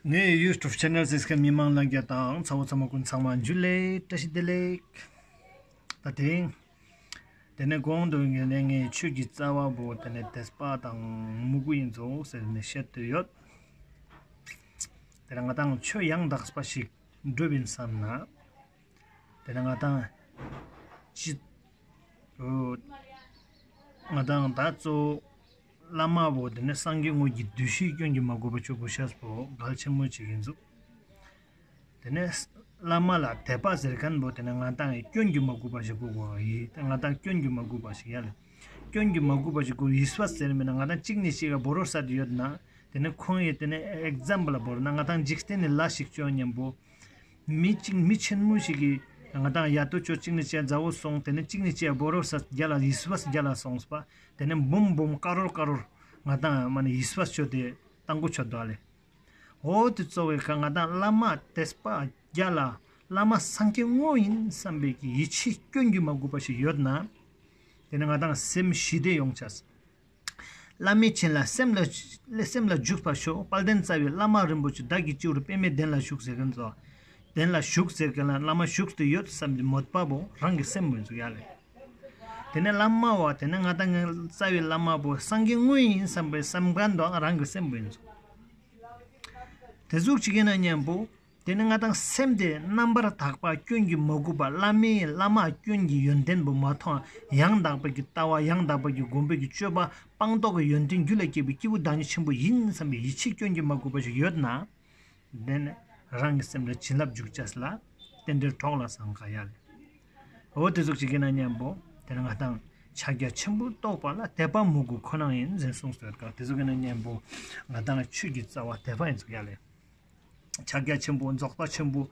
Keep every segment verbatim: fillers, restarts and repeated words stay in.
ངའི་YouTube channel གཟིགས་མཁན་མི་མང་ལྷན་རྒྱས་དང་ཚ་བོ་ཚ་མོ་ཀུན་ཚང་མ་འཇུ་ལེ་བཀྲ་ཤིས་བདེ་ལེགས། ད་དེང་དེ་ནས་གོང་དུ་ངས་ནས་ངའི་ཆོས་ཀྱི་རྩ་བ་པོ་དེ་ནས་དད་པ་དང་མོས་གུས་ཡིན་ཚུལ་ཟེར་ནས་བཤད་དུ་ཡོད། དེ་ནས་ང་དང་ཆོས་ཡང་དག་པ་ཞིག་སྒྲུབ་ཡིན་བསམ་ན། དེ་ནས་ང་དང་ཅི་ང་དང་ད་གཙོ་བླ་མ་བོ་དེ་ནས་སངས་རྒྱས་དངོས་ཀྱི་འདུ་ཤེས་སྐྱོན་གྱིས་མ་གོས་པ་ཆོས་གོ་ཤེས་པོ་གལ་ཆེན་མོ་ཅིག་ཡིན་ཚུལ། དེ་ནས་བླ་མ་ལ་དད་པ་ཟེར་མཁན་པོ་དེ་ནས་ང་དང་སྐྱོན་གྱིས་མ་གོས་པ་ཞིག་དགོས་དགོས་ཡིན། ང་དང་སྐྱོན་གྱིས་མ་གོས་པ་ཞིག་ཡ་ལེ། སྐྱོན་གྱིས་མ་གོས་པ་ཞིག་དགོས་ཡིན་བསམ་ཟེར་མིན་ན། ང་དང་གཅིག་ནས་གཅིག་ག་བོར་ས་དེ་ཡོད་ན། དེ་ནས་ཁོང་ཡི་དེ་ནས་example བོར་ན། ང་དང་འཇིག་རྟེན་ནས་ལ་ཞིག་བཅོ་མཉམ་པོ། མི་གཅིག་མི་ཆེན་མོ་ཞིག་གིས་ང་དང་ཡ་ཏོ་ཅོ་གཅིག་ནས་གཅིག་མཛའ་བོ་སོང་། དེ་ནས་གཅིག་ནས་གཅིག་བོ་རོ་ས་རྒྱ་ལ་ཡིས་བ་རྒྱ་ལ་སོང་སྤ། དེ་ནས་འབུམ་འབུམ་ཀ་རོར་ཀ་རོར་ང་དང་མ་ནས་ཡིས་བ་ཆོ་དེ་ཏང་གོ་ཆོ་དོ་ལེ། འོ་དེ་གཙོ་བའི་ཁ་ང་དང་བླ་མ་དད་པ་རྒྱ་ལ་བླ་མ་སངས་རྒྱས་དངོས་ཡིན་བསམ་པའི་གི་ཡིད་ཆེས་སྐྱོན་གྱིས་མ་གོས་པ་ཞིག་ཡོད་ན། དེ་ནས་ང་དང་སེམས་ཞི་བདེ་ཡོང་ཆས། བླ་མས་བྱིན་ལ་སེམས་ལ་སེམས་ལ་འཇུག་པར་ཤོག། དཔལ་ལྡན་རྩ་བའི་བླ་མ་རིན་པོ་ཆེ་བདག་གི་སྤྱི་བོར་པདྨའི་གདན་ལ་བཞུགས་ཟེར་མཁན་ཚོ། གདན་ལ་བཞུགས་ཟེར་མཁན་ལ་བླ་མ་བཞུགས་ཏེ་ཡོད་བསམ་པའི་མོས་པ་པོ་རང་གི་སེམས་མོས་ཚུགས་ཡ་ལེ། དེ་ནས་བླ་མ་བ་དེ་ནས་ང་དང་ངའི་རྩ་བའི་བླ་མ་པོ་སངས་རྒྱས་དངོས་ཡིན་བསམ་པའི་བསམ་མཁན་དོ་རང་གི་སེམས་མོས་ཚུགས། དེ་ཟུག་ཅིག་ཡིན་ན་མཉམ་པོ། དེ་ནི་ང་དང་སེམས་དེ་རྣམ་པར་དག་པ་སྐྱོན་གྱིས་མ་གོས་པ། བླ་མའི་བླ་མ་སྐྱོན་གྱི་ཡོན་ཏན་པོ་མ་མཐོང་། ཡང་དག་པའི་གི་ལྟ་བ་ཡང་དག་པའི་གི་སྒོམ་པའི་གི་སྤྱོད་པ་སྤངས་རྟོགས་ཀྱི་ཡོན་ཏན་རྒྱུད་ལ་སྐྱེས་པའི་སྐྱེས་བུ་བདག་ཉིད་ཆེན་པོ་ཡིན་བསམ་པའི་ཡིད་ཆེས་སྐྱོན་གྱིས་མ་གོས་པ་ཞིག་ཡོད་ན། དེ་ནི་རང་གི་སེམས་ལ་བྱིན་རླབས་འཇུག་བྱས་ལ་རྟེན་འབྲེལ་གྲོགས་ལ་བཟང་ག་ཡ་ལེ། འོ་དེ་ཟུག་ཅིག་གི་ན་མཉམ་པོ་དེ་ནི་ང་དང་ཕྱག་རྒྱ་ཆེན་པོ་རྟོགས་པ་ལ་དད་པ་མོས་གུས་ཁོ་ན་ཡིན་ཟེར་གསུངས་སོ། ཡོད་ག་དེ་ཟུག་གི་ན་མཉམ་པོ་ང་དང་ཆོས་ཀྱི་རྩ་བ་དད་པ་ཡིན་ཟུག་ཡ་ལེ། ཕྱག་རྒྱ་ཆེན་པོ་རྫོགས་པ་ཆེན་པོ་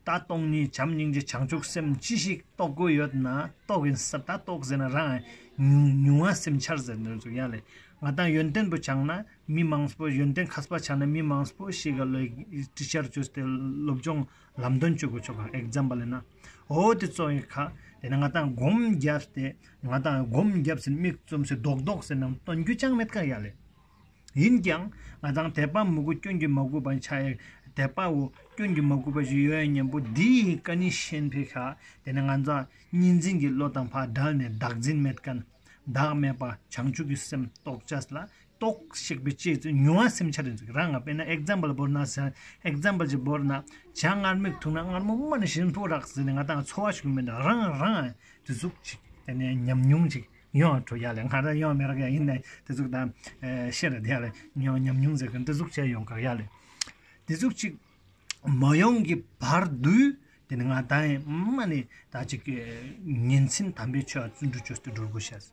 ད་སྟོང་ཉིད་བྱམས་སྙིང་རྗེ་བྱང་ཆུབ་སེམས་ཅི་ཞིག་རྟོགས་དགོས་ཡོད་ན་རྟོགས་ཡིན་ས། ད་རྟོགས་ཟེར་ན་རང་ཉུང་བ་སེམས་འཆར་ཟེར་འདི་ཚོ་ཡ་ལེ། ང་དང་ཡོན་ཏན་པོ་སྦྱངས་ན་མི་མང་པོ་ཡོན་ཏན་མཁས་པ་སྦྱངས་ན་མི་མང་པོ་ཞིག་ག་ལོ་ཊི་ཆར་བཅོས་ཏེ་སློབ་སྦྱོང་ལམ་སྟོན་བཅོ་དགོས་ཆོག་ག example ཡིན་ན། འོ་དེ་གཙོ་བའི་ཁ་དེ་ནི་ང་དང་སྒོམ་བརྒྱབ་སྟེ་ང་དང་སྒོམ་བརྒྱབ་ཟེར་མིག་བཙུམ་ཟེར་རྡོག་རྡོག་ཟེར་ནམ་སྟོན་རྒྱུ་ཅང་མེད་ཀ་ཡ་ལེ། ཡིན་ཀྱང་ང་དང་དད་པ་མོས་གུས་སྐྱོན་གྱིས་མ་གོས་པ་ཆ་ཡ། དད་པ་བོ་སྐྱོན་གྱིས་མ་གོས་པ་ཞིག་ཡོད་ཡ་མཉམ་པོ་འདི་ཡི་ཀ་ནི་ཤེས་པའི་ཁ་དེ་ནི་ང་ཚོ་གཉིས་འཛིན་གྱི་བློ་དང་ཕར་བྲལ་ནས་བདག་འཛིན་མེད་མཁན་བདག་མེད་པ་བྱང་ཆུབ་ཀྱི་སེམས་རྟོགས་བྱས་ལ་རྟོགས་ཤིག་པའི་ཅེས་ཚོ་ཉུང་བ་སེམས་འཆར་ཡིན་ཚུལ་རང་ང་དཔེར་ན་example བོར་ན་ཟེར་example ཅིག་བོར་ན་བྱ་མངར་མོ་འཐུང་ན་མངར་མོ་མ་ནི་ཞིམ་པོ་རག་ཟེར་ནས་ང་དང་ཚོར་བ་ཞིག་མེད་ན་རང་རང་དེ་ཟུག་ཅིག་དེ་ནས་ཉམས་མྱོང་ཅིག་ཡོང་བ་འགྲོ་ཡ་ལེ། ང་རང་ཡོང་མི་རག་ཡ་ཡིན་ནའི་དེ་ཟུག་དང་ཤེས་ར་དེ་ཡ་ལེ། ཉོ་ཉམས་མྱོང་ཟེར་གི་དེ་ཟུག་བྱས་ཡོང་ག་ཡ་ལེ། དེ་ཟུག་ཅིག་མ་ཡོང་གི་བར་དུ་དེ་ནི་ང་དང་མ་ནི་ད་ཅིག་ཉིན་མཚན་དམ་པའི་ཆོས་བརྩོན་འགྲུས་བཅོས་ཏེ་འགྲོ་དགོས་ཤེས།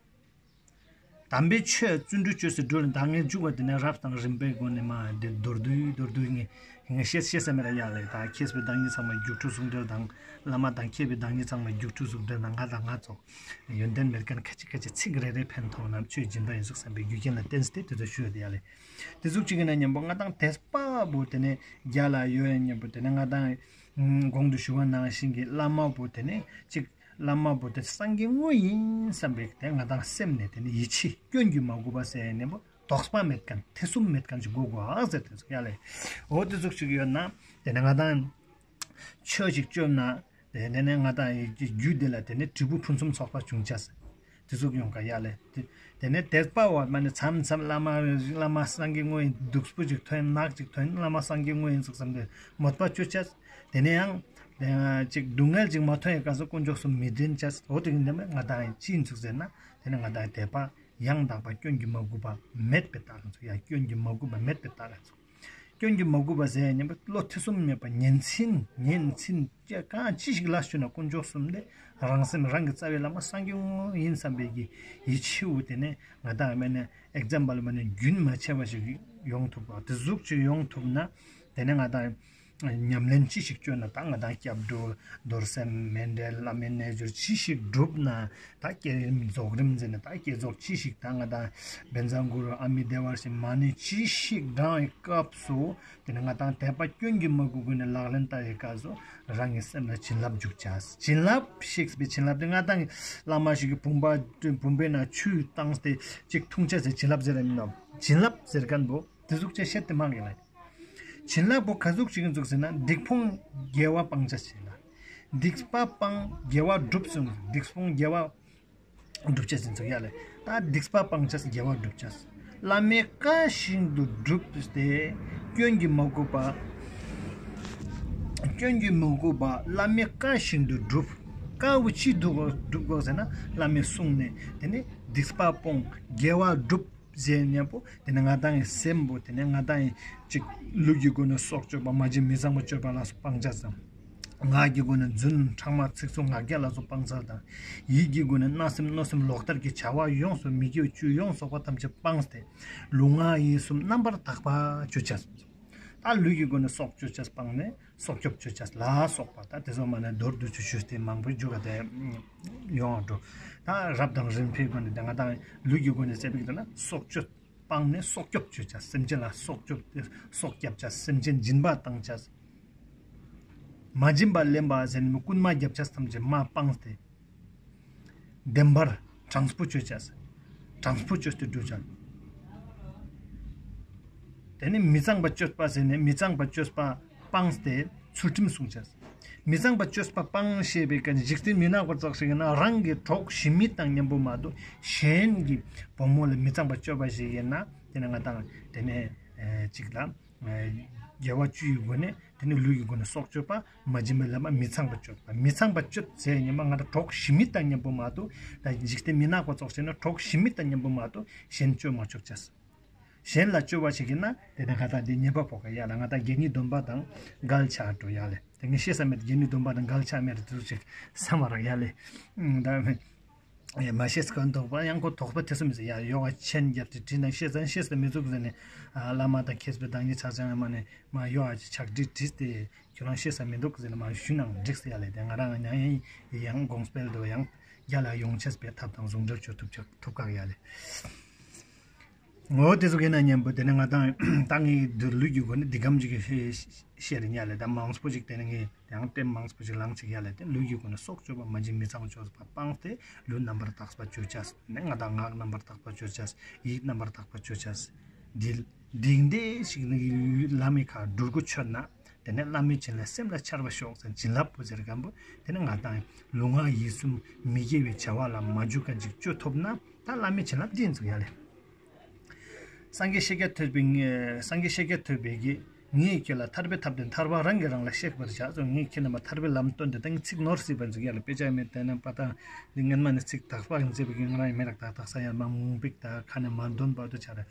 དམ་པའི་ཆོས་བརྩོན་འགྲུས་བཅོས་ཏེ་འགྲོ་ནི་ད་ངས་འཇུག་པ་དེ་ནས་རབ་དང་རིམ་པའི་སྒོ་ནས་མ་དེ་མདོར་བསྡུས་མདོར་བསྡུས་ངས་ངས་བཤད་བཤད་ས་མེད་ལ་ཡ་ལེ། ད་མཁས་པའི་བདག་ཉིད་ཚང་མ་རྒྱུགས་འཕྲོ་ཟུང་འབྲེལ་དང་བླ་མ་དང་མཁས་པའི་བདག་ཉིད་ཚང་མ་རྒྱུགས་འཕྲོ་ཟུང་འབྲེལ་དང་ང་དང་ང་ཚོ་ཡོན་ཏན་མེད་མཁན་ཁ་ཅིག་ཁ་ཅིག་ཚིག་རེ་རེ་ཕན་ཐོགས་ན་ཆོས་སྦྱིན་པ་ཡིན་ཟུག་བསམ་པའི་རྒྱུ་རྐྱེན་ལ་བརྟེན་སྟེ་དེ་ཚོ་ཞུ་ཡོད་ཡ་ལེ། དེ་ཟུག་ཅིག་ཡིན་ན་མཉམ་པོ་ང་དང་དད་པ་བོ་དེ་ནས་རྒྱ་ལ་ཡོད་ཡ་མཉམ་པོ་དེ་ནས་ང་དང་གོང་དུ་ཞུ་བ་ནང་བཞིན་གྱི་བླ་མ་བོ་དེ་ནས་ཅིག་བླ་མ་བོ་དེ་སངས་རྒྱས་དངོས་ཡིན་བསམ་པའི་དེ་ང་དང་སེམས་ནས་དེ་ནི་ཡིད་ཆེས་སྐྱོན་གྱིས་མ་གོས་པ་ཟེར་ནས་པོ་དོགས་པ་མེད་མཁན་ཐེ་ཚོམ་མེད་མཁན་ཞིག་དགོས་དགོས་ཨ་ཟེར་དེ་ཚོ་ཡ་ལེ། འོ་དེ་ཟུག་ཅིག་ཡོད་ན་དེ་ནི་ང་དང་ཆོས་ཅིག་བཅོམ་ན་དེ་ནི་ང་དང་རྒྱུད་དེ་ལ་དེ་ནི་འབྲས་བུ་ཕུན་སུམ་ཚོགས་པ་བྱུང་ཆས་དེ་ཟུག་ཡོང་ག་ཡ་ལེ། དེ་དེ་ནི་དད་པ་བ་མ་ནི་མཚམས་མཚམས་བླ་མ་བླ་མ་སངས་རྒྱས་དངོས་ཡིན་སྡུག་པོ་ཅིག་ཐོན་ནག་ཅིག་ཐོན་བླ་མ་སངས་རྒྱས་དངོས་ཡིན་ཟུག་བསམ་དེ་མོས་པ་བཅོ་ཆས། དེ་ནས་ཡང་། དེ་ཅིག་སྡུག་བསྔལ་ཅིག་མ་ཐོན་ཡའི་སྐབས་སུ་དཀོན་མཆོག་གསུམ་མི་དྲན་ཅས། འོ་དེ་གི་འདི་མེད་ང་དང་ཅི་ཡིན་ཚུགས་ཟེར་ན་དེ་ནི་ང་དང་དད་པ་ཡང་དག་པ་སྐྱོན་གྱིས་མ་གོས་པ་མེད་པའི་རྟགས་ཡིན་ཚུགས་ཡ། སྐྱོན་གྱིས་མ་གོས་པ་མེད་པའི་རྟགས་ཡིན་ཚུགས། སྐྱོན་གྱིས་མ་གོས་པ་ཟེར་ཡ་ཉན་པ་བློ་ཐེ་ཚོམ་མེད་པ་ཉིན་མཚན་ཉིན་མཚན་གང་ཅི་ཞིག་ལ་ཞུ་ན་དཀོན་མཆོག་གསུམ་དེ་རང་སེམས་རང་གི་རྩ་བའི་བླ་མ་སངས་རྒྱས་དངོས་ཡིན་བསམ་པའི་གི་ཡིད་ཆེས་བོ་དེ་ནི་ང་དང་མེད་ན་example མ་ནི་རྒྱུན་མ་ཆད་པ་ཞིག་ཡོང་ཐུབ་པ་དེ་ཟུག་ཅིག་ཡོང་ཐུབ་ན་དེ་ནི་ང་དང་། ཉམས་ལེན་ཅི་ཞིག་བཅོས་ན་ད་ང་དང་སྐྱབས་འགྲོ་རྡོར་སེམས་མཎྜལ་བླ་མའི་རྣལ་འབྱོར་ཅི་ཞིག་བསྒྲུབས་ན་ད་བསྐྱེད་རིམ་རྫོགས་རིམ་ཟེར་ན་ད་བསྐྱེད་རྫོགས་ཅི་ཞིག་ད་ང་དང་བཛྲ་གུ་རུ་ཨ་མི་དྷེ་ཝ་ཞེས་མ་ཎི་ཅི་ཞིག་བགྲང་བའི་སྐབས་སུ་དེ་ནི་ང་དང་དད་པ་སྐྱོན་གྱིས་མ་གོས་གོས་ནས་ལག་ལེན་བསྟར་བའི་སྐབས་སུ་རང་གི་སེམས་ལ་བྱིན་རླབས་འཇུག་བྱ། བྱིན་རླབས་ཞེས་པའི་བྱིན་རླབས་དེ་ང་དང་བླ་མ་ཞིག་གི་བུམ་པ་བུམ་པའི་ནང་ཆུ་བཏང་སྟེ་ཅིག་འཐུང་བྱ་ཟེར་བྱིན་རླབས་ཟེར་ར་མིན་ནོ། བྱིན་རླབས་ཟེར་མཁན་པོ་དེ་ཟུག་ཅེས་བཤད་དེ་མང་གི་ལ། བྱིན་རླབས་པོ་ག་ཟུག་ཅིག་ཡིན་ཟུག་ཟེར་ན། སྡིག་སྤོང་དགེ་བ་སྤང་བྱ་ཞེས་ལ། སྡིག་པ་སྤང་དགེ་བ་སྒྲུབ་གསུངས། སྡིག་སྤོང་དགེ་བ་སྒྲུབ་བྱ་ཟེར་ཚུལ་ཡ་ལས། ད་སྡིག་པ་སྤང་བྱ་དགེ་བ་སྒྲུབ་བྱ། བླ་མའི་བཀའ་བཞིན་དུ་སྒྲུབ་སྟེ། སྐྱོན་གྱིས་མ་གོས་པ། སྐྱོན་གྱིས་མ་གོས་པ་བླ་མའི་བཀའ་བཞིན་དུ་སྒྲུབ། བཀའ་བོ་ཅི་སྒྲུབ་དགོས་སྒྲུབ་དགོས་ཟེར་ན། བླ་མའི་གསུང་ནས་དེ་ནས་སྡིག་པ་སྤོང་དགེ་བ་སྒྲུབ་ཟེར་མཉམ་པོ། དེ་ནས་ང་དང་ངི་སེམས་པོ་དེ་ནས་ང་དང་ངི་ཅིག་ལུས་ཀྱི་སྒོ་ནས་སྲོག་གཅོད་པ། མ་བྱིན་མི་གཙང་བ་སྤྱོད་པ་ལ་སོགས་སྤང་བྱ་དང་། ངག་གི་སྒོ་ནས་རྫུན་ཕྲ་མ་ཚིག་རྩུབ་ངག་འཁྱལ་ལ་སོགས་སྤང་བྱ་དང་། ཡིད་ཀྱི་སྒོ་ནས་བརྣབ་སེམས་གནོད་སེམས་ལོག་ལྟ་གི་བྱ་བ་ཡོངས་སུ་མི་དགེ་བ་བཅུ་ཡོངས་རྫོགས་པ་ཐམས་ཅད་སྤངས་ཏེ། ལུས་ངག་ཡིད་གསུམ་རྣམ་པར་དག་པ་སྤྱོད་བྱ། ད་ལུས་ཀྱི་སྒོ་ནས་སྲོག་གཅོད་བྱ་སྤངས་ནས། སྲོག་སྐྱོབ་སྤྱོད་བྱ་ལ་སོགས་པ། ད་དེ་ཚོ་མ་ནས་མདོར་བསྡུས་ཆུ་ཆུ་སྟེ་མང་པོའི་རྒྱུ་ག་དེ་ཡོང་བ་འགྲོ། ད་རབ་དང་རིམ་པའི་སྒོ་ནས་དེ་ང་དང་ལུས་ཀྱི་སྒོ་ནས་བྱས་པའི་དེ་ན་སྲོག་གཅོད་སྤངས་ནས་སྲོག་སྐྱོབ་སྤྱོད་བྱ། སེམས་ཅན་ལ་སྲོག་སྐྱོབ་སྟེ་སྲོག་སྐྱབ་བྱ། སེམས་ཅན་སྦྱིན་པ་བཏང་བྱ། མ་སྦྱིན་པ་ལེན་པ་ཟེར་ནས་རྐུན་མ་རྒྱབ་བྱ་ཐམས་ཅད་མ་སྤངས་ཏེ། བདེན་པར་དྲང་པོ་སྤྱོད་བྱ། དྲང་པོ་སྤྱོད་དེ་སྒྲུབ་བྱ། དེ་ནས་མི་གཙང་བ་སྤྱོད་པ་ཟེར་ནས་མི་གཙང་བ་སྤྱོད་པ་སྤངས་ཏེ་ཚུལ་ཁྲིམས་སྲུང་བྱ། མི་གཙང་བ་སྤྱོད་པ་སྤངས་ཞེས་པའི་གན་འཇིག་རྟེན་མི་ནག་པ་ཙག་ཞིག་ཡིན་ན། རང་གི་གྲོགས་ཞི་མི་དང་མཉམ་པོ་མ་གཏོགས་གཞན་གྱི་བུ་མོ་ལ་མི་གཙང་བ་སྤྱོད་པ་ཞིག་ཡིན་ན། དེ་ནས་ང་དང་དེ་ནས་ཅིག་ལ། དགེ་བ་བཅུ་ཡི་སྒོ་ནས། དེ་ནས་ལུས་ཀྱི་སྒོ་ནས་སྲོག་གཅོད་པ། མ་སྦྱིན་པ་ལེན་པ། མི་གཙང་བ་སྤྱོད་པ། མི་གཙང་བ་སྤྱོད་ཟེར་ཉིན་མ་ང་དང་གྲོགས་ཞི་མི་དང་མཉམ་པོ་མ་གཏོགས། ད་འཇིག་རྟེན་མི་ནག་པ་ཙོགས་བྱས་ན་གྲོགས་ཞི་མི་དང་མཉམ་པོ་མ་གཏོགས་གཞན་སྤྱོད་མ་ཆོག་བྱས། གཞན་ལ་སྤྱོད་པ་ཞིག་ཡིན་ན་དེ་ནས་ང་དང་དེ་ཉེས་པ་ཕོག་ག་ཡ་ལ། ང་དང་དགེ་བསྙེན་སྡོམ་པ་དང་འགལ་ཆགས་འགྲོ་ཡ་ལས། དེ་ངས་བཤད་ས་མེད། དགེ་བསྙེན་སྡོམ་པ་དང་འགལ་ཆགས་མེད་དུ་ཅིག་བསམ་པ་རག་ཡ་ལས། ད། ཨེ་མ་ཤེས་གང་དོགས་པ་ཡང་ཁོ་དོགས་པ་དེ་སུ་མི་ཟེར་ཡ། ཡོ་ག་མཆན་རྒྱབ་སྟེ་བྲིས་ན་ཤེས་ཙང་ཤེས་ཙང་མི་ཚུགས་ཟེར་ནས། ཨ་བླ་མ་དང་མཁས་པའི་བདག་ཉིད་ཆགས་ཅང་མ་ནས་མ་ཡོ་ཨ་ཅི་ཕྱག་བྲིས་བྲིས་ཏེ་ཁྱོད་རང་ཤེས་ས་མི་འདུག་ཟེར་ནས་མ་ཞུས་ནའང་འགྲིག་ཟེར་ཡ་ལས། དེ་ང་རང་ཡང་ཡང་ཡང་དགོངས་སྤེལ་དུ་ཡང་རྒྱ་ལ་ཡོང་ཆེས་པའི་ཐབས་དང་ཟུང་འབྲེལ་བྱོས་ཐུབ་ཆ་ཐུབ་ཁག་ཡ་ལས། ངོ་བོ་དེ་ཚོ་གི་ན་མཉམ་པོ་དེ་ནས་ང་དང་ད་ངའི་འདི་ལུས་ཀྱི་སྒོ་ནས་འདི་གམ་ཅིག་གི་ཤེས་རིག་ཡ་ལས། ད་མང་པོ་ཅིག་དེ་ནས་ངས་ཡང་ལྟེམ་མང་པོ་ཅིག་ལངས་ཅིག་ཡ་ལས། དེ་ལུས་ཀྱི་སྒོ་ནས་སྲོག་གཅོད་པ། མ་བྱིན་མི་གཙང་སྤྱོད་པ་སྤངས་ཏེ་ལུས་རྣམ་པར་དག་པ་སྤྱོད་བྱ། ནས་ང་དང་ངག་རྣམ་པར་དག་པ་སྤྱོད་བྱ། ཡིད་རྣམ་པར་དག་པ་སྤྱོད་བྱ། འདི་འདི་འདྲའི་ཞིག་ནི་བླ་མའི་ཁ་འགྲུལ་སྒོ་ཆོད་ན། དེ་ནས་བླ་མའི་བྱིན་རླབས་སེམས་ལ་འཆར་བར་ཤོག་ཟེར་བྱིན་རླབས་པོ་ཟེར་གམ་པོ། དེ་ནས་ང་དང་ལུས་ངག་ཡིད་གསུམ་མི་དགེ་བའི་བྱ་བ་ལ་མ་འཇུག་ག་ཅིག་སྤྱོད་ཐུབ་ན། ད་བླ་མའི་བྱིན་རླབས་འདི་ཡིན་ཚུགས་ཡ་ལས། སངས་རྒྱས་ཤཱཀྱ་ཐུབ་པའི་ངས་སངས་རྒྱས་ཤཱཀྱ་ཐུབ་པའི་གིས། ངས་ཁྱེད་ལ་ཐར་པའི་ཐབས་དང་ཐར་པ་རང་གིས་རང་ལ་གཤེགས་པར་བྱ་ཟེར། ངས་ཁྱེད་རྣམས་ལ་ཐར་པའི་ལམ་སྟོན་ཏེ། ད་ངས་ཚིག་ནོར་སྲིད་པ་ཚིག་ཡ་ལ་དཔེ་ཆ་མེད། དེ་ནས་པ་ད་འདི་སྔན་མ་ནས་ཚིག་དག་པ་མཛེས་པའི་གི་ང་རང་ཡིན་མེད་རག་ད་དག་ས་ཡ་མ་མུང་པིག་ད་ཁ་ནས་མ་འདོན་པ་དུ་ཆ་རེད།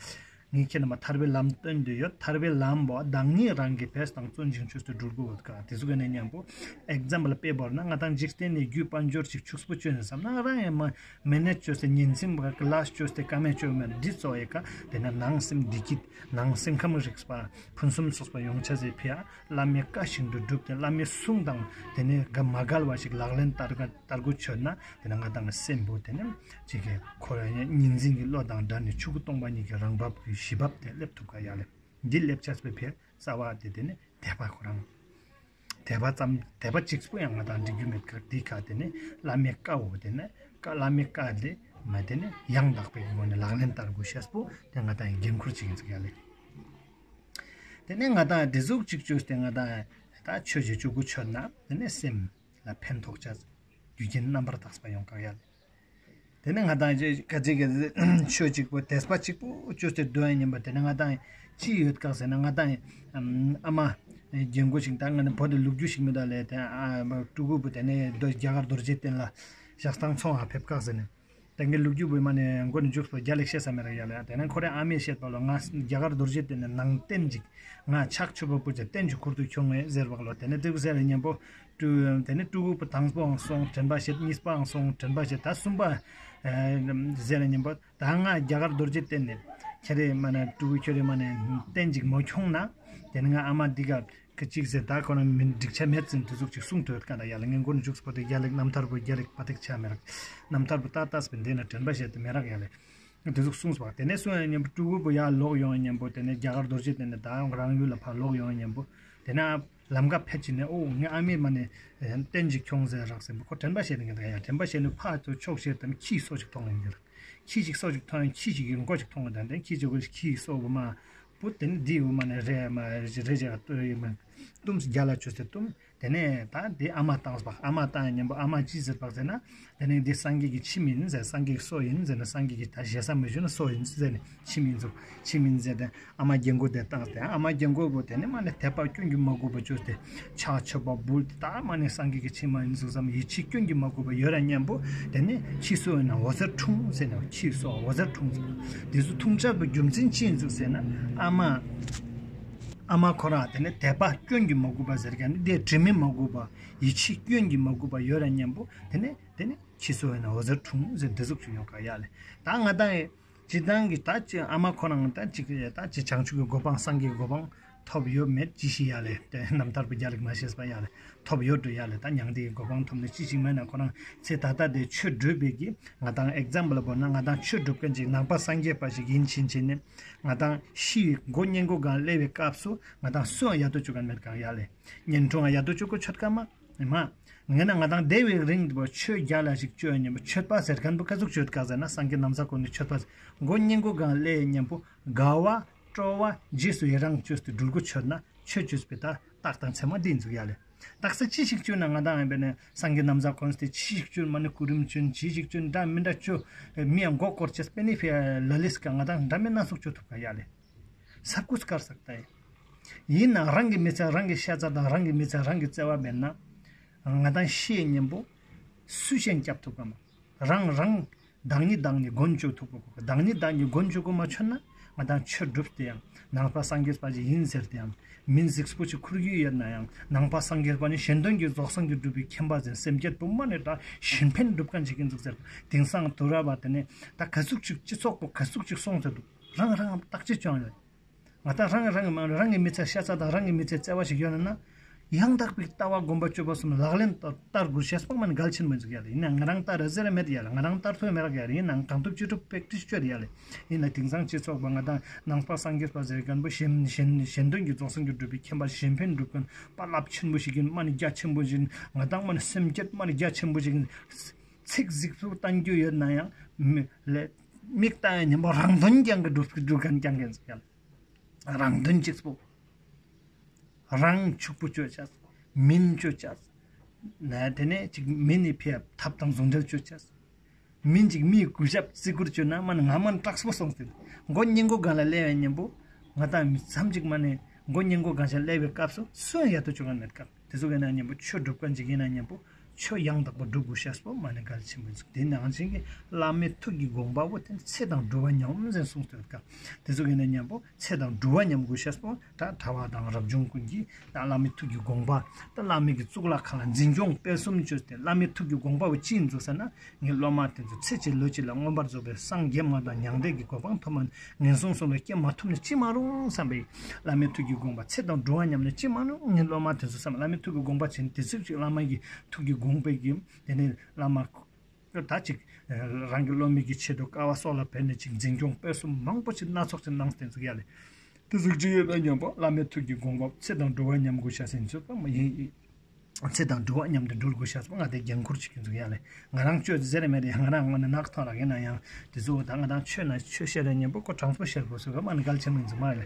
ངས་ཁྱེད་རྣམས་ལ་ཐར་པའི་ལམ་སྟོན་ཏེ་ཡོད། ཐར་པའི་ལམ་པོ་བདག་ཉིད་རང་གིས་བས་དང་བརྩོན་ཅིང་བཅོས་ཏེ་འགྲུལ་དགོས་ཀ་དེ་ཚོ་ག་ནས་མཉམ་པོ། ཨེག་ཛམ་པལ་དཔེ་བོར་ན་ང་དང་འཇིག་རྟེན་ནས་རྒྱུ་དཔལ་འབྱོར་ཅིག་ཕྱུགས་པོ་བཅོས་ནས་བསམ་ན་རང་ཡང་མ། མེ་ནེ་ཇི་བཅོས་ཏེ་ཉིན་མཚན་པ་ཀི་ལ་སི་བཅོས་ཏེ་ཀ་མེད་བཅོས་མེད་འདི་ཚོ་ཡི་ཀ་དེ་ནས་ནང་སེམས་བདེ་སྐྱིད་ནང་སེམས་ཁམས་རིག་པ་ཕུན་སུམ་ཚོགས་པ་ཡོང་ཆ་ཟེར་ཕི་ཡ་བླ་མའི་བཀའ་བཞིན་དུ་བསྒྲུབས་ཏེ་བླ་མའི་གསུང་དང་དེ་ནས་ག་མ་འགལ་བ་ཞིག་ལག་ལེན་བསྟར་ག་བསྟར་དགོས་ཆོད་ན། དེ་ནས་ང་དང་སེམས་པོ་དེ་ནས་ཅིག་གི་ཁོ་ར་ཡང་གཉིས་འཛིན་གྱི་བློ་དང་བྲལ་ནས་ཆོས་སྐུ་སྟོང་པ་ཉིད་ཀྱི་རང་བབས་ཀྱི་གཞི་བབ་དེ་སླེབས་ཐུབ་ག་ཡ་ལེ། འདི་སླེབས་ཆ་ཟེར་ཕི་ཡ་རྩ་བ་དེ་དེ་ནས་དད་པ་ཁོ་རང་། དད་པ་ཙམ་དད་པ་གཅིག་པུ་ཡང་ང་དང་འགྲིག་རྒྱུ་མེད་ཀ་འདི་ཀ་དེ་ནས་བླ་མའི་བཀའ་འོ་དེ་ནས་བཀའ་བླ་མའི་བཀའ་དེ་མ་དེ་ནས་ཡང་དག་པའི་ངོས་ནས་ལག་ལེན་བསྟར་དགོས་ཤེས་པོ་དེ་ང་དང་འགན་ཁུར་ཅིག་ཡིན་ཟེར་ཡ་ལེ། དེ་ནས་ང་དང་དེ་ཟུག་ཅིག་བཅོས་ཏེ་ང་དང་ད་ཆོས་ཀྱི་ཆོས་སྐུ་མཆོད་ན་དེ་ནས་སེམས་ལ་ཕན་ཐོགས་ཆ་རྒྱུ་རྐྱེན་རྣམ་པར་དག་པ་ཡོང་ག་ཡ་ལེ། དེ་ནས་ང་དང་ཅི་ག་ཅིག་གི་ཆོས་གཅིག་པོ་དད་པ་གཅིག་པོ་བཅོས་ཏེ་སྡོད་ཡ་ཉན་པ་དེ་ནས་ང་དང་ཅི་ཡོད་ག་ཟེར་ན་ང་དང་ཨ་མ་རྒན་གོག་ཞིག་ད་ང་ནི་བོད་དུ་ལུག་རྒྱུ་ཞིག་མི་འདུག་ལས་དེ་ཨ་ཕྲུ་གུ་པོ་དེ་ནས་རྒྱ་གར་རྡོ་རྗེ་གདན་ལ་ཞག་ཐང་ཚོང་ཨ་ཕེབས་ག་ཟེར་ནས་དེ་ངའི་ལུག་རྒྱུ་པོ་མ་ནས་མགོ་ནས་མཇུག་པོ་རྒྱ་ལེགས་བཤད་ས་མེད་ར་ཡ་ལ་ཡ། དེ་ནས་ཁོ་རའི་ཨ་མས་བཤད་པ་ལོ་ང་རྒྱ་གར་རྡོ་རྗེ་གདན་ནས་ནང་རྟེན་ཅིག་ང་ཕྱག་མཆོད་པ་ཕུལ་ཅིག་རྟེན་ཅིག་ཁུར་དུ་ཁྱོང་ངས་ཟེར་བ་ལོ། དེ་ནས་དེ་ཀུ་ཟེར་ལ་ཉན་པོ། ཀྲུ། དེ་ནས་ཕྲུ་གུ་པོ་དང་པོའང་སོང་དྲན་པ་བྱེད། གཉིས་པའང་སོང་དྲན་པ་བྱེད། ད་གསུམ་པ་ཨེ་ཟེར་ལ་ཉན་པོ། ད་ང་རྒྱ་གར་རྡོ་རྗེ་གདན་ནས་ཁྱེད་རེ་མ་ནས་ཕྲུ་གུ་ཁྱོད་རེ་མ་ནས་རྟེན་ཅིག་མ་ཁྱོང་ན། དེ་ནས་ང་ཨ་མ་འདི་ག་གཅིག་ཟེར་ད་ཁོ་ན་མི་འགྲིག་ཆ་མེད་ཟིན་དེ་ཟུག་ཅིག་གསུང་ཐོས་ཀ་ད་ཡ་ལ་ངས་མགོ་ནས་མཇུག་པོ་དེ་རྒྱ་ལེགས་རྣམ་ཐར་པོ་རྒྱ་ལེགས་པ་ཐེག་ཆ་མེད་རག་རྣམ་ཐར་པོ་ཏག་ཏག་སྤེན་དེ་ན་དྲན་པ་བྱེད་དེ་མེད་རག་ཡ་ལེ། དེ་ཟུག་གསུངས་པ། དེ་ནས་གསུང་ཡ་མཉམ་པོ་ཕྲུ་གུ་པོ་ཡར་ལོག་ཡོང་ཡ་མཉམ་པོ་དེ་ནས་རྒྱ་གར་རྡོ་རྗེ་གདན་ནས་ད་རང་ཡུལ་ལ་ཕར་ལོག་ཡོང་ཡ་མཉམ་པོ་དེ་ནས་ལམ་ཁ་ཕེབས་ཕྱིན་ནས་ཨོ་ངའི་ཨ་མས་མ་ནས་རྟེན་ཅིག་ཁྱོང་ཟེར་རག་ཟེར་པོ་ཁོ་དྲན་པ་བྱས་ནས་ངས་ད་ཡ་དྲན་པ་བྱས་ནས་ཕར་ཚུར་ཕྱོགས་བཞིར་དམ་ཁྱིའི་སོ་ཅིག་མཐོང་ཡོང་གི་རེད། ཁྱི་ཅིག་སོ་ཅིག་མཐོང་ཡོང་ཁྱི་ཅིག་གི་མགོ་ཅིག་མཐོང་ཡོང་དང་དེ་ཁྱི་ཅིག་གི་ཁྱིའི་སོ་བོ་མ་ པོ་དེ་ནི་འདི་ཡོད་མ་ནི་རེ་མ་རེ་རེ་རེ་ལྟོས་ཡོད་མ་གཏུམ་རྒྱ་ལ་ཆུ་སེ་གཏུམ། དེ་ནས་ད་འདི་ཨ་མ་བཏང་བ། ཨ་མ་བཏང་ཡ་མཉམ་པོ་ཨ་མ་ཅི་ཟེར་བ་ཟེར་ན། དེ་ནས་འདི་སངས་རྒྱས་ཀྱི་ཁྱིམ་ཡིན་ཟེར། སངས་རྒྱས་ཀྱི་སོ་ཡིན་ཟེར་ན། སངས་རྒྱས་ཀྱི་ད་ཞེ་ས་མི་ཞུ་ན་སོ་ཡིན་ཟེར་ནས་ཁྱིམ་ཡིན་ཟེར། ཁྱིམ་ཡིན་ཟེར་ཏེ་ཨ་མ་རྒྱན་གོས་དེ་བཏང་སྟེ། ཨ་མ་རྒྱན་གོས་པོ་དེ་ནས་མ་ནས་དད་པ་སྐྱོན་གྱིས་མ་གོས་པ་བཅོས་ཏེ་ཕྱག་མཆོད་པ་འབུལ་ཏེ། ད་མ་ནས་སངས་རྒྱས་ཀྱི་ཁྱིམ་མ་ཡིན་ཟུག་བསམ། ཡིད་ཆེས་སྐྱོན་གྱིས་མ་གོས་པ་ཡོད་ར་མཉམ་པོ་དེ་ནས་ཁྱི་སོ་ཡིན་ན་འོ་ཟེར་འཁྲུངས་ཟེར་ན། ཁྱི་སོ་འོ་ཟེར་འཁྲུངས་ཟེར། དེ་ཚོ་འཁྲུངས་ཆགས་པའི་རྒྱུ་མཚན་ཅི་ཡིན་ཟུག་ཟེར་ན། ཨ་མ་ཨ་མ་ཁོ་རང་དེ་ནས་དད་པ་སྐྱོན་གྱིས་མ་གོས་པ་ཟེར་མཁན་ནི་དེ་དྲི་མས་མ་གོས་པ། ཡིད་ཆེས་སྐྱོན་གྱིས་མ་གོས་པ་ཡོད་ར་མཉམ་པོ་དེ་ནས་དེ་ནས་ཁྱི་སོ་ཡིན་ན་འོ་ཟེར་འཁྲུངས་ཟེར། འདི་ཟུག་ཅིག་ཡོང་ག་ཡ་ལེ། ད་ང་དང་ཡི་སྤྱི་བཏང་གི་ད་ཅི་ཨ་མ་ཁོ་རང་ད་ཅིག་ད་ཅི་བྱང་ཆུབ་ཀྱི་གོ་འཕང་སངས་རྒྱས་ཀྱི་གོ་འཕང་ཐོབ་ཡོད་མེད་ཅི་ཤེས་ཡ་ལེ། དེ་རྣམ་ཐར་པ་རྒྱ་ལ་མ་ཤེས་པ་ཡ་ལེ། ཐོབ་ཡོད་འགྲོ་ཡ་ལེ། ད་མྱང་འདས་ཀྱི་གོ་འཕང་ཐོབ་ནས་ཅི་ཞིག་མེད་ན་ཁོ་རང་ཚེ་ད་ལྟ་དེ་ཆོས་སྒྲུབ་པའི་གི་ང་དང་ཨེག་ཛམ་པལ་བོར་ན། ང་དང་ཆོས་སྒྲུབ་མཁན་ཅིག་ནང་པ་སངས་རྒྱས་པ་ཞིག་ཡིན་ཕྱིན་ཆད་ནས། ང་དང་ཤི་བའི་མགོ་བསྙེན་བཀུར་སྒང་སླེབས་པའི་སྐབས་སུ་ང་དང་སུའང་ཡ་ཏོ་བཅུག་མཁན་མེད་ག་ཡ་ལེ། བསྙེན་སྒྲུབ་ཡ་ཏོ་བཅུག་གོ་ཆོད་ཀ་མ། མ། ངས་ན་ང་དང་བསྡད་པའི་རིང་དུ་ཆོས་རྒྱ་ལ་ཞིག་བཅོས་མཉམ་པོ་མཆོད་པ་ཟེར་མཁན་པོ་ག་ཟུག་མཆོད་ག་ཟེར་ན། སངས་རྒྱས་ན་བཟའ་གོན་ནས་མཆོད་པ་ཟེར། མགོ་བསྙེན་བཀུར་སྒང་སླེབས་མཉམ་པོ་དགའ་བ་སྤྲོ་བ་རྗེས་སུ་ཡི་རང་བཅོས་ཏེ་འགྲུལ་སྒོ་ཆོད་ན། ཆོས་བཅོས་པའི་ད་རྟགས་དང་མཚན་མ་འདི་འཛུགས་ཡ་ལེ། རྟགས་ས་ཅི་ཞིག་བཅོས་ན་ང་དང་ཡང་པས་ནས་སངས་རྒྱས་ན་བཟའ་གོན་སྟེ་ཅི་ཞིག་བཅོས་མ་ནི་སྐུ་རིམ་བཅོས་ཅི་ཞིག་བཅོས་འདྲ་མི་འདྲ་བཅོས། མི་ཡང་མགོ་སྐོར་བྱས་པས་ནི་ཕི་ལ་ལིས་ཀ་ང་དང་འདྲ་མི་སྣ་ཚོགས་བཅོས་ཐུབ་ག་ཡ་ལེ། ས་ཀུ་སྐར་ས་ཀ་ད་ཡིན་ན་རང་གི་མི་ཚེ་རང་གི་ཤ་ཚ་དང་རང་གི་མི་ཚེ་རང་གི་བརྩེ་བ་མེད་ན། ང་དང་ཤི་ཡས་མཉམ་པོ་སུས་ཤན་རྒྱབ་ཐུབ་ག་མ། རང་རང་བདག་ཉིད་བདག་ཉིད་མགོན་བཅོས་ཐུབ་གོ། བདག་ཉིད་བདག་ཉིད་མགོན་བཅོས་གོ་མ་ཆོད་ན། ང་དང་ཆོས་སྒྲུབ་སྟེ་ཡང་ནང་པ་སངས་རྒྱས་པ་ཞིག་ཡིན་ཟེར་ཏེ་ཡང་མིང་གཟུགས་པོ་ཅིག་ཁུར་རྒྱུ་ཡོད་ན་ཡང་། ནང་པ་སངས་རྒྱས་པ་ནི་གཞན་དོན་གྱི་རྫོགས་སངས་རྒྱས་སྒྲུབ་པའི་མཁྱེན་པ་ཟེར། སེམས་བསྐྱེད་པོ་མ་ནི་ད་གཞན་ཕན་སྒྲུབ་མཁན་ཞིག་ཡིན་ཟུག་ཟེར། དེང་སང་དུ་ར་བ་དེ་ནས་ད་ག་ཟུག་ཅིག་སྤྱི་ཚོགས་པོ་ག་ཟུག་ཅིག་སོང་ཟེར་འདུག་རང་རང་བརྟག་དཔྱད་བྱུང་ཡོད། ང་དང་རང་རང་རང་གི་མི་ཚེ་ཤ་ཚ་དང་རང་གི་མི་ཚེ་བརྩེ་བ་ཞིག་ཡོད་ན་ན། ཡང་དག་པའི་ལྟ་བ་སྒོམ་པ་སྤྱོད་པ་གསུམ་ལག་ལེན་བསྟར་དགོས་ཤེས་པོ་མ་ནི་གལ་ཆེན་པོ་ཡིན་ཟེར་ཡ་ལེ། ཡིན་ན་ང་རང་ལྟར་ཟེར་མེད་ཡ་ལེ། ང་རང་ལྟར་ཐོས་མེད་རག་ཡ་ལེ། ཡིན་ན་གང་ཐུབ་ཅི་ཐུབ་པེག་ཊི་སི་བཅོས་ཡ་ལེ། ཡིན་ན་དེང་སང་སྤྱི་ཚོགས་པ་ང་དང་ནང་པ་སངས་རྒྱས་པ་ཟེར་མཁན་པོ་གཞན་གཞན་གཞན་དོན་གྱི་རྫོགས་སངས་རྒྱས་སྒྲུབ་པའི་མཁྱེན་པ་གཞན་ཕན་སྒྲུབ་མཁན་དཔའ་རླབས་ཆེན་པོ་ཞིག་ཡིན། མ་ནི་རྒྱ་ཆེན་པོ་ཞིག་ཡིན། ང་དང་མ་ནི་སེམས་བསྐྱེད་མ་ནི་རྒྱ་ཆེན་པོ་ཞིག་ཡིན། ཚིག་གཟིགས་སུ་བཏང་རྒྱུ་ཡོད་ན་ཡང་མི་ལས་མིག་ལྟ་ཡ་མཉམ་པོ་རང་དོན་རྐྱང་གི་སྒྲུབ་སྒྲུབ་མཁན་རྐྱང་གི་ཡིན་ཟེར་ཡ་ལེ། རང་དོན་གཅིག་པོ། རང་ཕྱུག་པོ་བཅོས་བྱས། མིན་བཅོས་བྱས། ན་དེ་ནས་ཅིག་མི་ནི་ཕི་ཐབ་དང་ཟུང་འབྲེལ་བཅོས་བྱས། མིན་ཅིག་མིའི་གུས་ཞབས་བརྩི་བཀུར་བཅོས་ན་མ་ནི་ང་མ་ནི་སྐྲག་སྤོ་སོང་སྟེ། མགོ་བསྙེན་བཀུར་སྒང་ལ་སླེབས་པའི་མཉམ་པོ། ང་དང་མི་མཚམས་ཅིག་མ་ནི་མགོ་བསྙེན་བཀུར་སྒང་ཞིག་སླེབས་པའི་སྐབས་སུ་སུ་ཡང་ཡ་ཏོ་བཅུག་ག་མེད་ཀ། དེ་ཚོ་གི་ན་མཉམ་པོ་ཆོས་སྒྲུབ་མཁན་ཅིག་ཡིན་ན་མཉམ་པོ། ཆོས་ཡང་དག་པ་སྒྲུབ་དགོས་ཤེས་པོ་མ་ནི་གལ་ཆེན་པོ་ཡིན་ཟེར། དེ་ནང་བཞིན་གྱི་བླ་མའི་ཐུགས་ཀྱི་དགོངས་པ་བོ་དེ་ཚེ་དང་སྒྲུབ་པ་མཉམ་ཟེར་གསུངས་ཏེ་ཡོད་ཀ། དེ་ཚོ་གི་ན་མཉམ་པོ་ཚེ་དང་སྒྲུབ་པ་མཉམ་དགོས་ཤེས་པོ། ད་གྲྭ་པ་དང་རབ་བྱུང་ཀུན་གྱིས་ད་བླ་མའི་ཐུགས་ཀྱི་དགོངས་པ། ད་བླ་མའི་གི་གཙུག་ལག་ཁང་ལ་འཛིན་སྐྱོང་སྤེལ་གསུམ་བཅོས་ཏེ། བླ་མའི་ཐུགས་ཀྱི་དགོངས་པ་བོ་ཅི་ཡིན་ཟེར་ན། ངའི་སློབ་མ་དེ་ཚོ་ཚེ་གཅིག་ལུས་གཅིག་ལ་མངོན་པར་རྫོགས་པའི་སངས་རྒྱས་མ་དང་མྱང་འདས་ཀྱི་གོ་འཕང་ཐོབ་མ་ངན་སོང་གསུམ་ལ་སྐྱེ་མ་ཐུབ་ན་ཅི་མ་རུང་བསམ་པའི་བླ་མའི་ཐུགས་ཀྱི་དགོངས་པ། ཚེ་དང་སྒྲུབ་པ་མཉམ་ན་ཅི་མ་རུང་ངའི་སློབ་མ་དེ་ཚོ་བསམ་བླ་མའི་ཐུགས་ཀྱི་དགོངས་པ་བྱིན། དེ་ཚོ་ཅིག་བླ་མ་གི་ཐུགས་ཀྱི་དགོངས་པའི་གི་དེ་ནས་བླ་མ་ད་ཅིག་རང་གི་སློབ་མའི་གི་ཆེད་དུ་དཀའ་བ་སྲོག་ལ་འབད་ནས་ཅིག་འཛིན་སྐྱོང་སྤེལ་གསུམ་མང་པོ་ཅིག་སྣ་ཚོགས་ཅིག་གནང་སྟེ་འཛུགས་ཡ་ལེ། དེ་ཟུག་ཅིག་ཡོད་པ་མཉམ་པོ་བླ་མའི་ཐུགས་ཀྱི་དགོངས་པ་ཚེ་དང་སྒྲུབ་པ་མཉམ་དགོས་ཤེས་ཟེར་ཚུལ་པ་མ་ཡིན། ཚེ་དང་སྒྲུབ་པ་མཉམ་དུ་འགྲུལ་དགོས་ཤེས་པོ་ང་དེ་འགན་ཁུར་ཅིག་གི་འཛུགས་ཡ་ལེ། ང་རང་བཅོས་ཟེར་མེད་དེ་ང་རང་ངོ་ནས་ནག་ཐོག་ལ་ཡིན་ན་ཡང་དེ་ཚོ་ད་ང་དང་ཆོས་ན་ཆོས་བཤད་ལ་མཉམ་པོ་ཁོ་དྲང་པོ་བཤད་དགོས་ཟེར་བ་མ་ནི་གལ་ཆེན་མིན་ཟེར་མ་ལེ།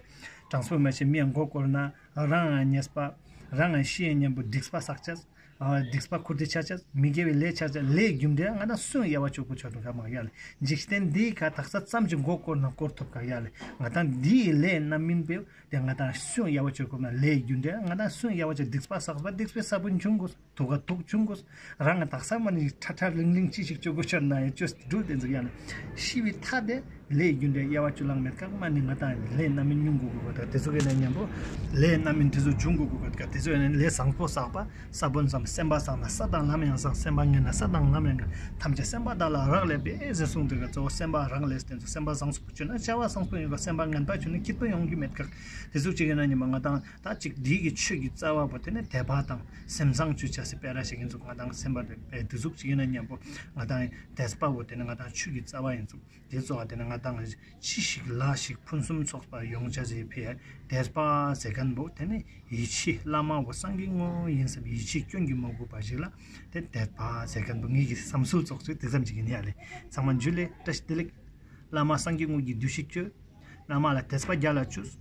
དྲང་པོ་མ་བཤད་མི་ཡང་མགོ་སྐོར་ན་རང་ཡང་ཉེས་པ། རང་ཡང་ཤི་ཡ་མཉམ་པོ་སྡིག་པ་བསགས་ཆ། སྡིག་པ་ཁུར་དེ་ཆ་ཆ་མི་དགེ་བའི་ལས་ཆ་ཆ་ལས་རྒྱུ་འབྲས་ང་དང་སུན་ཡ་བ་ཆོག་པོ་ཆོག་ཏུ་ག་མ་ཡ་ལེ། འཇིག་རྟེན་འདིའི་ཁ་དག་ས་ཙམ་གྱི་མགོ་སྐོར་ན་སྐོར་ཐུབ་ག་ཡ་ལེ། ང་དང་འདིའི་ལས་རྣམ་སྨིན་པའི་དེ་ང་དང་སུན་ཡ་བ་ཆོག་གོ་ན་ལས་རྒྱུ་འབྲས་ང་དང་སུན་ཡ་བ་ཆོག་སྡིག་པ་བསགས་པ་སྡིག་པའི་ས་བོན་འབྱུང་དགོས། དུག་ག་དུག་འབྱུང་དགོས། རང་ང་དག་ས་མ་ནི་ཁྲ་ཁྲ་ལིང་ལིང་ཅི་ཞིག་བཅོ་དགོས་ཆོད་ན་ཡ་བཅོས་འགྲུལ་དེ་འཛུགས་ཡ་ལེ། ཤི་བའི་མཐའ་དེ། ལས་རྒྱུ་འབྲས་དབྱེ་བ་བཅུ་ལང་མེད་ཀ་མ་ནི་ང་དང་ལས་རྣམ་སྨིན་མྱོང་དགོས་དགོས་ཀ། དེ་ཚོ་གི་ནས་མཉམ་པོ་ལས་རྣམ་སྨིན་དེ་ཚོ་འབྱུང་དགོས་དགོས་ཀ། དེ་ཚོ་ཡང་ལས་བཟང་པོ་བསགས་པ་ས་བོན་བཟང་སེམས་པ་བཟང་ན་ས་དང་ལམ་ཡང་བཟང་། སེམས་པ་ངན་ན་ས་དང་ལམ་ཡང་ངན། ཐམས་ཅད་སེམས་པ་དག་ལ་རག་ལས་པས་ཟེར་གསུངས་འདུག་ག། གཙོ་བོ་སེམས་པ་རག་ལས་དེ་ཚོ་སེམས་པ་བཟང་པོ་བྱུང་ན་བྱ་བ་བཟང་པོ་ཡོང་ག། སེམས་པ་ངན་པ་བྱུང་ན་སྐྱིད་པོ་ཡོང་རྒྱུ་མེད་ཀ། དེ་ཚོ་གཅིག་ཡིན་ན་ཉི་མ་ང་དང་ད་གཅིག་འདི་གི་ཆོས་ཀྱི་རྩ་བ་པོ་དེ་ནི་དད་པ་དང་སེམས་བཟང་བཅོས་བྱ་སི་སྤེ་ར་ཞིག་ཡིན་ཚུགས། ང་དང་སེམས་པ་དེ་དེ་ཚོ་གཅིག་ཡིན་ན་མཉམ་པོ་ང་དང་དད་པ་པོ་དེ་ནི་ང་དང་ཆོས་ཀྱི་རྩ་བ་ཡིན་ཚུགས། དེ་གཙོ་བ་དེ་ནི་ང་དང་ཅི་ཞིག་ལ་ཞིག་ཕུན་སུམ་ཚོགས་པ་ཡོང་བྱ་ཟེར་ཕི་དད་པ་ཟེར་མཁན་པོ་དེ་ནི་ཡིད་ཆེས་བླ་མ་བོ་སངས་རྒྱས་དངོས་ཡིན་བསམ་ཡིད་ཆེས་སྐྱོན་གྱིས་མ་གོས་པ་ཞིག་ལ་དེ་དད་པ་ཟེར་མཁན་པོ་ངེད་ཀྱི་བསམ་ཚུལ་ཚོགས་ཚུལ་དེ་ཙམ་ཅིག་ཡིན་ཡ་ལེ། ཚང་མ་འཇུ་ལེ། བཀྲ་ཤིས་བདེ་ལེགས། བླ་མ་སངས་རྒྱས་དངོས་ཀྱི་འདུ་ཤེས་བཅོས། བླ་མ་ལ་དད་པ་རྒྱ་ལ་བཅོས།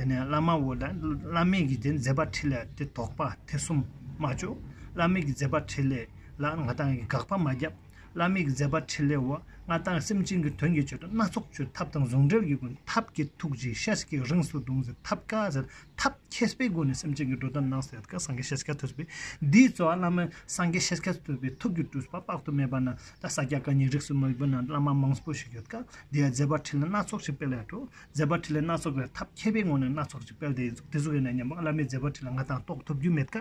དེ་ནས་བླ་མ་འོ་ད་བླ་མའི་གི་དེ་མཛད་པ་འཕྲིན་ལས་དེ་དོགས་པ་དེ་གསུམ་མ་བཅོས། བླ་མའི་གི་མཛད་པ་འཕྲིན་ལས་ལ་ང་ཏང་གི་དགག་པ་མ་བརྒྱབ། བླ་མའི་གི་མཛད་པ་འཕྲིན་ལས་འོ་ང་ཏང་སེམས་ཅན་གྱི་དོན་གྱི་ཆེད་དུ་སྣ་ཚོགས་ཆོས་ཐབས་དང་ཟུང་འབྲེལ་གྱི་སྒོ་ནས་ཐབས་མཁས་ཐུགས་རྗེ་ཤེས་ཀྱིས་རིང་སུ་གདུང་ཟེར་ཐབས་དཀའ་ཟེར་ཐབས་མཁས་པའི་སྒོ་ནས་སེམས་ཅན་གྱི་འགྲོ་དོན་གནང་ཟེར་ཡོད་ཀ་སངས་རྒྱས་ཤཱཀྱ་ཐུབ་པས། འདིའི་གཙོ་བོ་བླ་མ་སངས་རྒྱས་ཤཱཀྱ་ཐུབ་པའི་ཐུགས་ཀྱི་སྤྲུལ་པ་དཔག་ཏུ་མེད་པ་ན་ད་ས་སྐྱ་བཀའ་རྙིང་རིས་སུ་མ་ཆད་པ་ན་བླ་མ་མང་པོ་ཞིག་ཡོད་ཀ་འདི་ཡང་མཛད་པ་འཕྲིན་ལས་སྣ་ཚོགས་ཤིག་སྤེལ་ཡ་འགྲོ། མཛད་པ་འཕྲིན་ལས་སྣ་ཚོགས་ལ་ཐབས་མཁས་པའི་ངོས་ནས་སྣ་ཚོགས་ཤིག་སྤེལ་ཏེ་ཡིན་ཙང་དེ་ཚོ་གི་ནས་ཉམས་པ་བླ་མའི་མཛད་པ་འཕྲིན་ལས་ང་ཏང་རྟོགས་ཐུབ་རྒྱུ་མེད་ཀ་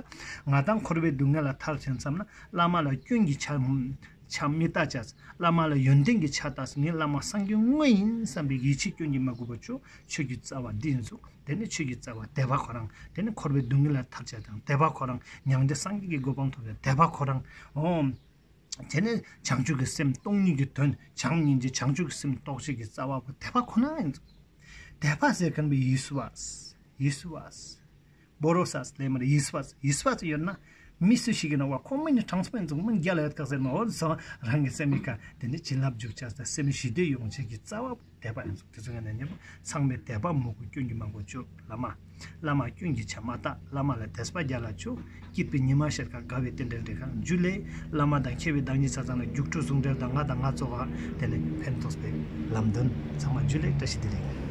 ང་ཏང་འཁོར་བའི་སྡུག་བསྔལ་ལ་ཐར་ཆེན་བསམ་ན་བླ་མ་ལ་སྐྱོན་གྱི་ཆ་ཆ་མི་ལྟ་བྱ། བླ་མ་ལ་ཡོན་ཏན་གྱི་ཆ་ལྟ་ཟེར་ངས་བླ་མ་སངས་རྒྱས་དངོས་ཡིན་བསམ་པའི་ཡིད་ཆེས་སྐྱོན་གྱིས་མ་གོས་པ་བཅོས། ཆོས་ཀྱི་རྩ་བ་འདི་ཡིན་ཙང་དེ་ནི་ཆོས་ཀྱི་རྩ་བ་དད་པ་ཁོ་རང་དེ་ནི་འཁོར་བའི་སྡུག་བསྔལ་ལ་ཐར་བྱ་དང་དད་པ་ཁོ་རང་མྱང་འདས་སངས་རྒྱས་ཀྱི་གོ་འཕང་ཐོབ་པའི་དད་པ་ཁོ་རང་ཨོ། དེ་ནས་བྱང་ཆུབ་ཀྱི་སེམས་སྟོང་ཉིད་ཀྱི་དོན་བྱམས་སྙིང་རྗེ་བྱང་ཆུབ་ཀྱི་སེམས་རྟོགས་བྱེད་ཀྱི་རྩ་བ་པོ་དད་པ་ཁོ་ན་ཡིན། དད་པ་ཟེར་མཁན་པོ་ཡིད་སུ་བ། ཡིད་སུ་བ། བོ་རོ་ས་ལས་མར་ཡིད་སུ་བ་ཡིད་སུ་བ་ཡོད་ན་མི་སུ་ཞིག་ཡིན་ན་བ་ཁོང་མི་ནི་གྲངས་སུ་མིན་ཙང་མི་རྒྱ་ལ་ཡོད་ཁ་ཟེར་མ་འོ་སོང་རང་གི་སེམས་མི་ཁ་དེ་ནི་བྱིན་རླབས་འཇུག་བྱ་ས་སེམས་ཞི་བདེ་ཡོང་བྱེད་ཀྱི་རྩ་བ་པོ། དད་པ་ཡིན་ཙང་དེ་ཚོ་ཡང་ན་མཉམ་པོ་ཚང་མས་དད་པ་མོས་གུས་སྐྱོན་གྱིས་མ་གོས་བཅོས། བླ་མ། བླ་མ་སྐྱོན་གྱི་ཆ་མ་བལྟ། བླ་མ་ལ་དད་པ་རྒྱ་ལ་བཅོས། སྐྱིད་པའི་ཉི་མ་ཤར་ཁ་དགའ་བའི་རྟེན་འབྲེལ་འགྲིག་ཁ་འཇུ་ལེ། བླ་མ་དང་མཁས་པའི་བདག་ཉིད་ཆ་ཚང་ལ་རྒྱུགས་སྤྲོད་ཟུང་འབྲེལ་དང་ང་དང་ང་ཚོ་བ་དེ་ནས་ཕན་ཐོགས་པའི་ལམ་སྟོན་ཚང་མ་འཇུ་ལེ་བཀྲ་ཤིས་བདེ་ལེགས།